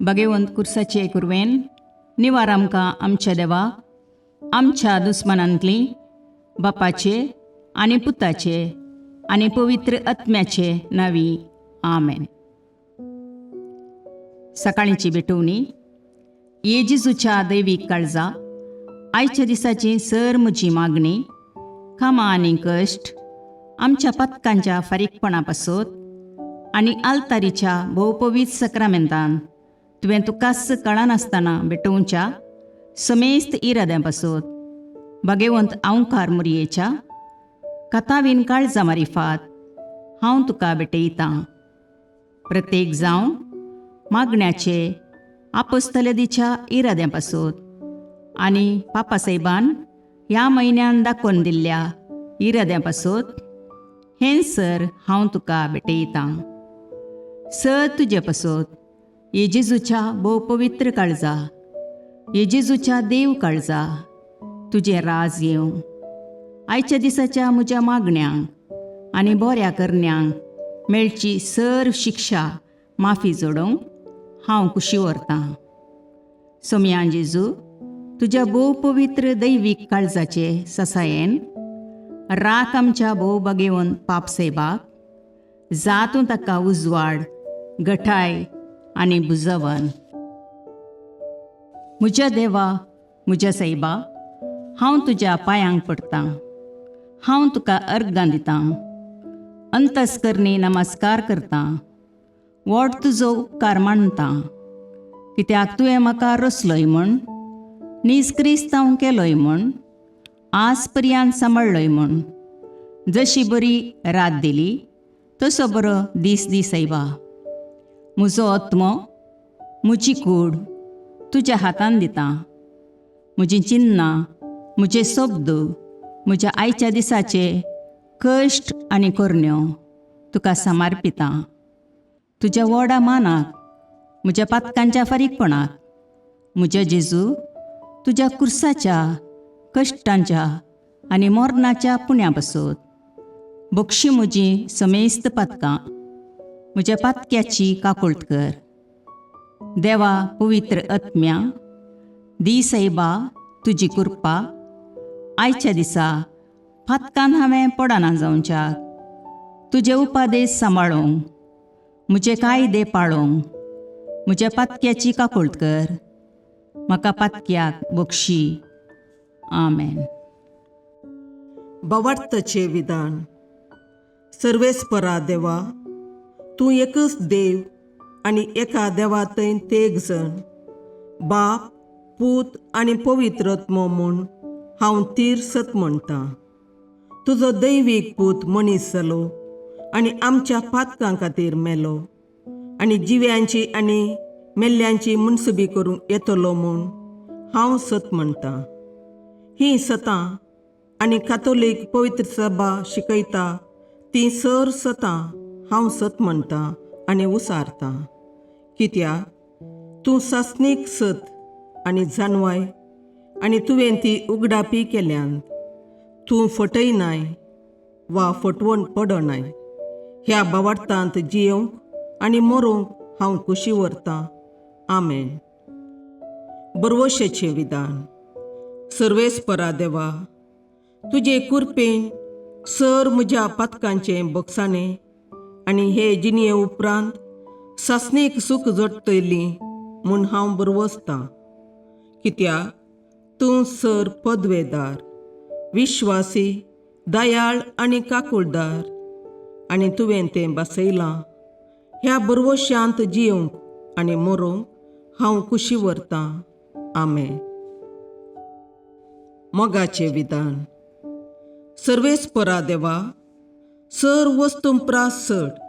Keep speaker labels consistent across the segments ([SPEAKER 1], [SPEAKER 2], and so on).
[SPEAKER 1] भगेवंत कुर्साचे कुरवेन निवार आमकां आमच्या देवा आमच्या दुस्मनांतली बापाचे आनी पुताचे आनी पवित्र आत्म्याचे नावी. आमेन. सकाळीची भेटवणी. ये जेजूच्या दैवीक काळजा, आयच्या दिसाची सर म्हजी मागणी, कामां आनी कश्ट आमच्या पथकांच्या फारीकपणा पासत आनी आल्तारीच्या भोवपवीत सक्रामेंतान तुवें तुकाच कळनासतना भेटोवच्या समेस्त इराद्यां पासत भगेवंत आंवकार मुरयेच्या कथावीन काळजा मारिफात हांव तुका भेटयतां. प्रत्येक जावन मागण्याचे आपस्तलदीच्या इराद्यां पासत आनी पापासाहेबान ह्या म्हयन्यान दाखोवन दिल्ल्या इराद्यां पासत हें सर हांव तुका भेटयतां. सर तुजे पासत ये जेजूच्या भोव पवित्र काळजा, ये जेजूच्या देव काळजा, तुजें राज येवं. आयच्या दिसाच्या म्हज्या मागण्यांक आनी बऱ्या करण्यांक मेळची सर शिक्षा माफी जोडोवंक हांव कुशी व्हरतां. सोमयान जेजू, तुज्या भोव पवित्र दैवीक काळजाचे ससायेन राख आमच्या भोव बागेवन पाप सेबाक जातूं ताका उजवाड, गठाय आनी बुजवन. म्हज्या देवा, म्हज्या सायबा, हांव तुज्या पांयांक पडटां. हांव तुका अर्गां दितां, अंतस्करणी नमस्कार करतां, व्हड तुजो उपकार मानतां, कित्याक तुवें म्हाका रचलोय म्हूण, नीज क्रिस्तांव केलोय म्हूण, आज पर्यंत सांबाळ्ळोय म्हूण. जशी बरी रात दिली तसो बरो दीस दी सायबा. म्हजो आत्मो, म्हजी कूड तुज्या हातान दितां. म्हजीं चिन्नां, म्हजे शब्द, म्हज्या आयच्या दिसाचे कश्ट आनी करण्यो तुका समर्पितां. तुज्या व्हडा मानाक, म्हज्या पातकांच्या फारीकपणाक, म्हज्या जेजू, तुज्या कुर्साच्या कश्टांच्या आनी मरणाच्या पुण्या पासत बक्षी म्हजी समेस्त पातकां. म्हज्या पातक्याची काकुळट कर. देवा पवित्र आत्म्या, दी सायबा तुजी कृपा आयच्या दिसा पातकान हांवें पडना जावच्याक, तुजे उपादेश सांबाळूंक, म्हजे कायदे पाळूंक म्हज्या पातक्याची काकुळट कर. म्हाका पातक्याक बक्षी. आमेन.
[SPEAKER 2] भावार्थाचें विधान. सर्वेस्परा देवा, तूं एकच देव आनी एका देवा थंय तेग जण, बाप, पूत आनी पवित्र आत्मो म्हूण हांव तीर सत म्हणटा. तुजो दैवीक पूत मनीस जालो आनी आमच्या पातकां खातीर मेलो आनी जिव्यांची आनी मेल्ल्यांची मुनसुबी करूंक येतलो म्हूण हांव सत म्हणटा. हीं सतां आनी कातोलीक पवित्र सभा शिकयता ती सर सतां हांव सत म्हणटा आनी उसारतां, कित्याक तूं सासणीक सत आनी जाणवाय आनी तुवें ती उगडापी केल्यान. तूं फटयनाय वा फटवण पडनाय. ह्या भावार्थांत जियोवंक आनी मरोंक हांव कुशी व्हरतां. आमेन. बरवशेचें विधान. सर्वेस्परा देवा, तुजे कुरपेन सर म्हज्या पातकांचें बक्षाणें आनी हे जिणये उपरांत सासणीक सूख जोडटली म्हूण हांव बरवसतां, कित्याक तूं सर पदवेदार, विश्वासी, दयाळ आनी काकुळदार आनी तुवें तें बसयलां. ह्या बरवशांत जियोवंक आनी मरोंक हांव कुशी व्हरतां. आमेन. मोगाचें विधान. सर्वेस्परा देवा, सर वस्तू प्रास चड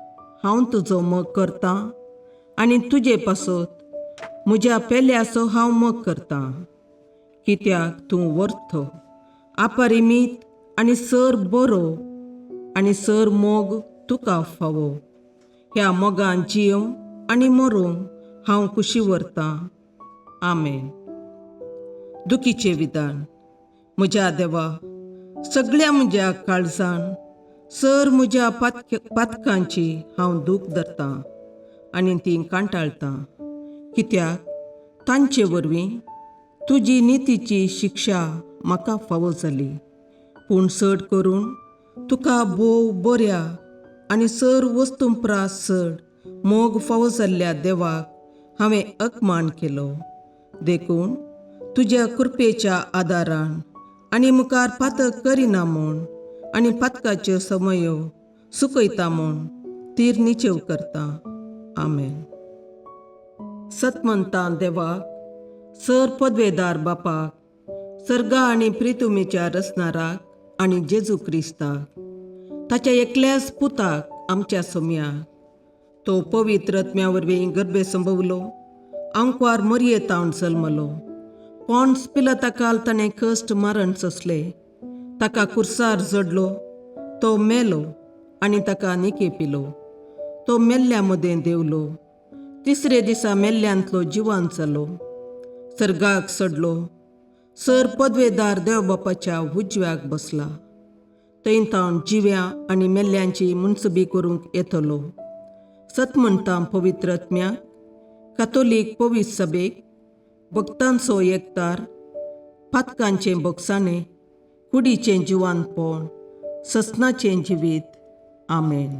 [SPEAKER 2] हांव तुजो मोग करतां आनी तुजे पासत म्हज्या पेल्याचो हांव मोग करतां, कित्याक तूं वर्थ, अपरिमीत आनी सर बरो आनी सर मोग तुका फावो. ह्या मोगान जियोवंक आनी मरोंक हांव कुशी व्हरतां. आमेन. दुखीचें विधान. म्हज्या देवा, सगळ्या म्हज्या काळजान सर म्हज्या पातकांची हांव दूख धरतां आनी ती कांटाळटां, कित्याक तांचे वरवीं तुजी नितीची शिक्षा म्हाका फावो जाली. पूण चड करून तुका भोव बऱ्या आनी सर वस्तूं प्रास चड मोग फावो जाल्ल्या देवाक हांवें अपमान केलो. देखून तुज्या कृपेच्या आदारान आनी मुखार पातक करिना म्हूण आनी पातकाच्यो समयो सुकयता म्हूण तीर निचेव करता. आमेन. सतमंतां देवाक, सर पदवेदार बापाक, सर्गा आनी प्रितुमेच्या रचणाराक आनी जेजू क्रिस्ताक, ताच्या एकल्याच पुताक आमच्या सोम्याक, तो पवित्र आत्म्या वरवीं गर्भे संभवलो, आंकवार मरयेतावन जल्मलो, पोंड्स पिलताकाल ताणें कश्ट मरण सोंसले, ताका कुर्सार जडलो, तो मेलो आनी ताका निके पिलो, तो मेल्ल्या मदें देंवलो, तिसरे दिसा मेल्ल्यांतलो जिवान जालो, सर्गाक चडलो, सर पदवेदार देव बापाच्या उजव्याक बसला, थंय तावन जिव्या आनी मेल्ल्यांची मुनसबी करूंक येतलो. सत म्हणटा पवित्र आत्म्याक, कातोलीक पवित्र सभेक, भक्तांचो एकतार, पातकांचें बोगसाणें, कुडीचें जिवानपण, ससनाचें जिवीत. आमेन.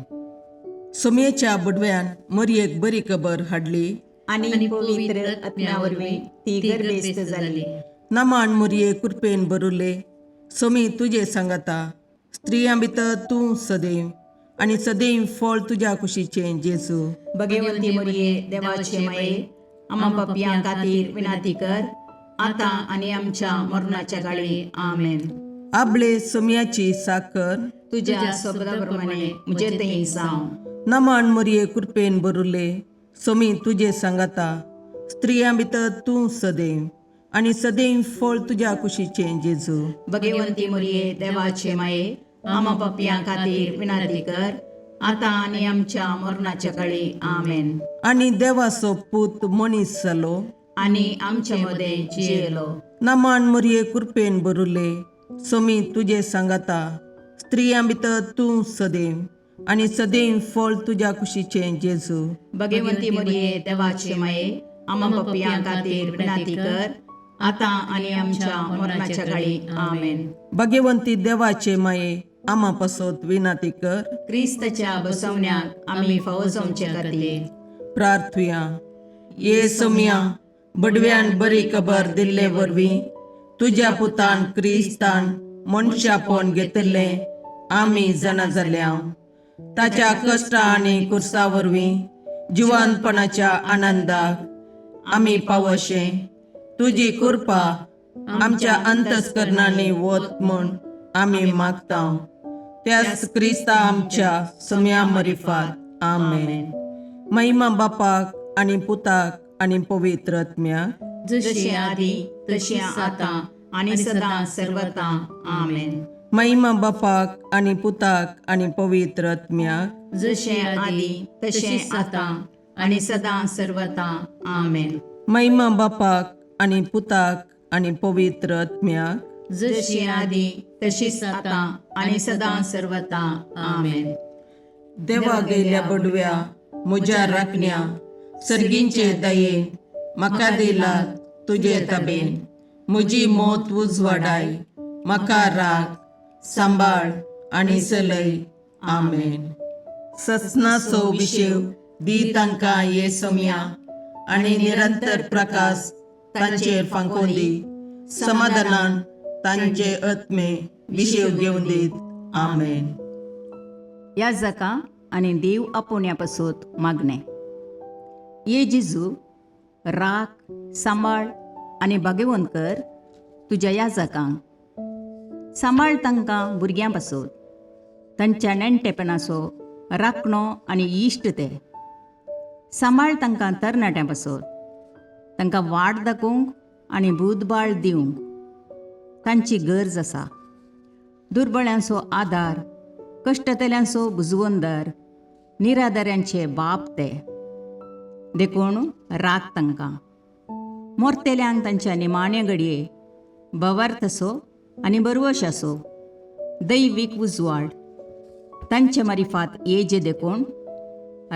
[SPEAKER 2] सोमयेच्या बडव्यान मरयेक बरी खबर हाडली
[SPEAKER 1] आनी पवित्र आत्म्या वरवीं ती गर्भेस्त जाली.
[SPEAKER 2] नमान मुरये कृपेन बरुले, सोमी तुजे सांगाता, स्त्रियां भितर तूं सदैव आनी सदैव फळ तुज्या कुशीचें जेजू.
[SPEAKER 1] भगवंती मरिये, देवाचे माये, आमा पापयां खातीर विनंती कर, आतां आनी आमच्या मरणाच्या काळी. आमेन.
[SPEAKER 2] आबळे सोमयाची साकर
[SPEAKER 1] तुज्या शब्दा प्रमाणे म्हजे थंय जावं.
[SPEAKER 2] नमान मुरये कृपेन बरुले, सोमी तुजे सांगाता, स्त्रियां भितर तूं सदैव आनी सदैव फळ तुज्या कुशीचें जेजू.
[SPEAKER 1] भगवंती मरिये, देवाचे माये, आमा पापयां खातीर विनंती कर, आतां आनी आमच्या मरणाच्या काळी. आमेन.
[SPEAKER 2] आनी देवाचो पूत मनीस जालो
[SPEAKER 1] आनी आमचे मदें जियेलो.
[SPEAKER 2] नमान मुरये कृपेन बरुले, सोमी तुजे सांगाता, स्त्रियां भितर तूं सदैव आनी सदैव फळ तुज्या कुशीचें जेजू.
[SPEAKER 1] भगवंती मरिये, देवाचे माये, आमा पापयां खातीर विनंती कर, आतां आनी आमच्या मरणाच्या काळी. आमेन.
[SPEAKER 2] भगवंती देवाचे माये, आमा पासत विनंती कर.
[SPEAKER 1] क्रिस्तच्या बसवण्याक आमी फावो जावचे खातीर.
[SPEAKER 2] प्रार्थुया. ये सोमया, बडव्यान बरी खबर दिल्ले वरवीं तुज्या पुतान क्रिस्तान मनशापण घेतिल्लें आमी जाणा जाल्या. ताच्या कश्टा आनी कुर्सा वरवीं जिवानपणाच्या आनंदाक आमी पावशे तुजी कृपा आमच्या अंतस्करणांनी वत म्हूण आमी मागता, त्याच क्रिस्ता आमच्या सम्या मरिफात. आमेन. महिमा बापाक आनी पुताक आनी पवित्र आत्म्याक,
[SPEAKER 1] जशी आदी तशी आतां आनी सदां सर्वता. आमेन.
[SPEAKER 2] महिमा बापाक आनी पुताक आनी पवित्र आत्म्याक,
[SPEAKER 1] जशें आदी तशें आतां आनी सदां सर्वता. आमेन.
[SPEAKER 2] महिमा बापाक आनी पुताक आनी पवित्र आत्म्याक,
[SPEAKER 1] जशी आदी तशीच आतां आनी सदां सर्वता. आमेन.
[SPEAKER 2] देवा गेल्या बडव्या म्हज्या राखण्या, सर्गींचे दयेन म्हाका दिला तुजे तबेन, म्हजी मोत उजवाडाय, म्हाका राग सांबाळ आनी चलय. आमेन. ससनाचो विशेव दी तांकां ये सोम्या आनी निरंतर प्रकाश तांचेर फांकोवन दी, समाधानान तांचे आत्मे विशेव घेवन दीत. आमेन.
[SPEAKER 1] ह्या जाका आनी देव आपोवण्या पासत मागणें. ये जेजू, राख, सांबाळ आनी भाग्यवंत कर तुज्या ह्या जाकांक. सांबाळ तांकां भुरग्यां पासत, तांच्या नेणटेपणाचो राखणो आनी इश्ट ते. सांबाळ तांकां तरणाट्यां पासत, तांकां वाट दाखोवंक आनी बुदबाळ दिवंक तांची गरज आसा. दुर्बळ्यांचो आदार, कश्टतल्यांचो बुजवंदर, निराधाऱ्यांचे बाप ते. देखून राख तांकां. मोरतेल्यांक तांच्या निमाण्या घडये भवार्थ आसो आनी बरवश आसो, दैवीक उजवाड तांचे मारिफात येजे, देखून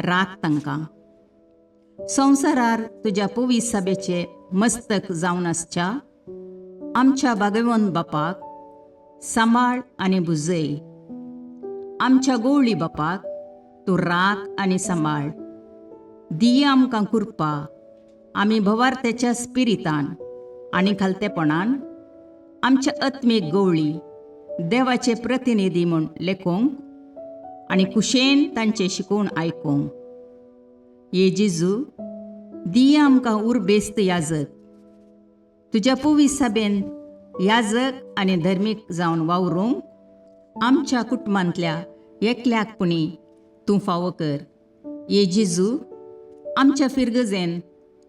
[SPEAKER 1] राख तांकां. संवसारार तुज्या पवीस सभेचे मस्तक जावन आसच्या आमच्या भागवंत बापाक सांबाळ आनी भुजय. आमच्या गोवळी बापाक तूं राख आनी सांबाळ. दिया आमकां कृपा आमी भवार्थ्याच्या स्पिरितान आनी खालतेपणान आमच्या आत्मीक गवळी देवाचे प्रतिनिधी म्हूण लेखूंक आनी कुशेन तांचें शिकोवन आयकूंक. ये जेजू, दिया आमकां उर्बेस्त याजक, तुज्या पवीस सभेन याजक आनी धर्मीक जावन वावरूंक आमच्या कुटुंबांतल्या एकल्याक पुणी तूं फावो कर. ये जेजू, आमच्या फिरगजेन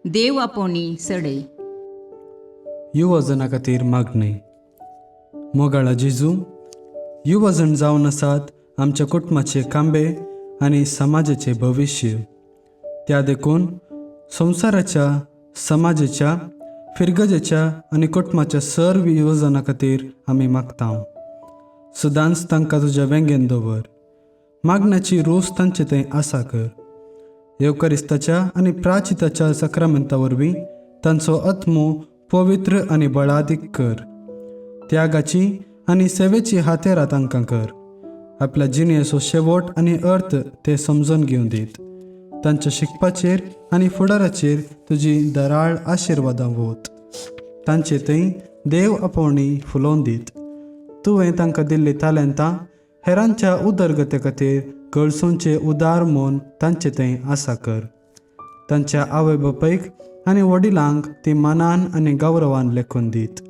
[SPEAKER 1] देव आपोवणी सडय.
[SPEAKER 3] युवजना खातीर मागणी. मोगाळा जेजू, युवजण जावन आसात आमच्या कुटुंबाचे खांबे आनी समाजाचे भविश्य. त्या देखून संवसाराच्या, समाजाच्या, फिरगजेच्या आनी कुटुंबाच्या सर्व युवजना खातीर आमी मागता. सदांच तांकां तुज्या वेंगेन दवर. मागण्याची रोस तांचे थंय आसा कर. येवकरिस्ताच्या आनी प्राचिताच्या सक्रामेंता वरवीं तांचो आत्मो पवित्र आनी बळादीक कर. त्यागाची आनी सेवेची हातेरां तांकां कर. आपल्या जिणेचो शेवट आनी अर्थ ते समजून घेवन दीत. तांच्या शिकपाचेर आनी फुडाराचेर तुजी दराळ आशिर्वादां वत. तांचे थंय देव आपोवणी फुलोवन दीत. तुवें तांकां दिल्ली तालेंतां हेरांच्या उदरगते खातीर गळसुंचे उदार मन तांचे थंय आसा कर. तांच्या आवय बापायक आनी वडिलांक ती मानान आनी गौरवान लेखून दीत.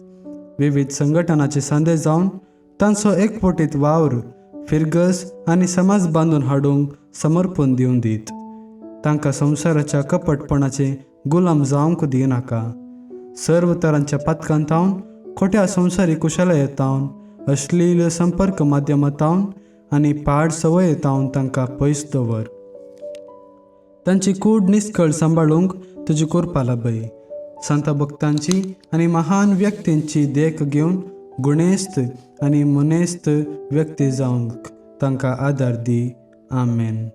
[SPEAKER 3] विविध संघटनाचे सांदे जावन तांचो एकवटीत वावर फिरगज आनी समाज बांदून हाडूंक समर्पण दिवन दीत. तांकां संवसाराच्या कपटपणाचे गुलाम जावंक दिनाका. सर्व तरांच्या पातकांतावन, खोट्या संवसारी कुशलायेतावन, अश्लील संपर्क माध्यमांतावन आनी पाड संवयेतावन तांकां पयस दवर. तांची कूड निस्कळ सांबाळूंक तुजी कृपा लाभय. संत भक्तांची आनी महान व्यक्तींची देख घेवन गुणेस्त आनी मुनेस्त व्यक्ती जावंक तांकां आदार दी. आमेन.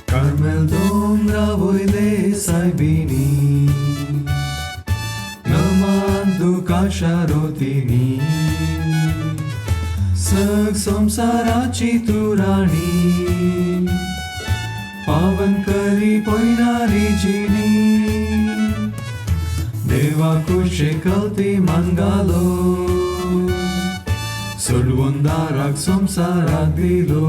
[SPEAKER 4] कार्मेल दोंगरा वयले सायबिणी, नमान तुका शारोतिनी, सग संवसाराची तूं राणी, पावन करी पयणारी जिणी, देवा कुशे कलती मानगालो, सोडवून दाराक संवसाराक दिलो,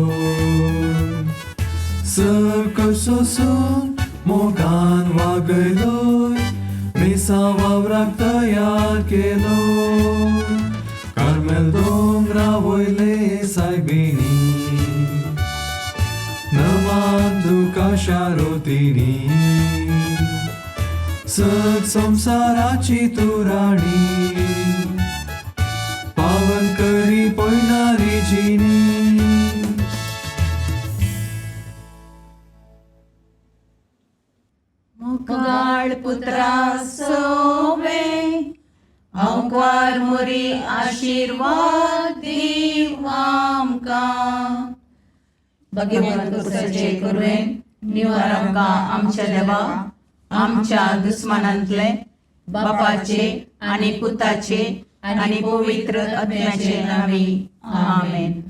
[SPEAKER 4] सग सोसून मोगान वागयलोय, मिसा वावराक तयार केलो, कार्मेल दोंगरा वयले सायबिणी, नमान तुका शारोतिनी, सग संवसाराची तूं राणी, पावन करी पयणारी जिणी.
[SPEAKER 1] मोगाळ पुत्रा सोवे हांवकार मोरी आशिर्वाद दीव आमकां. भगवंत कुसाचे कुरवेन निवार आमकां आमच्या देवा आमच्या दुस्मानांतले बापाचे आनी पुताचे आनी पवित्र आत्म्याचे नांवी. आमेन.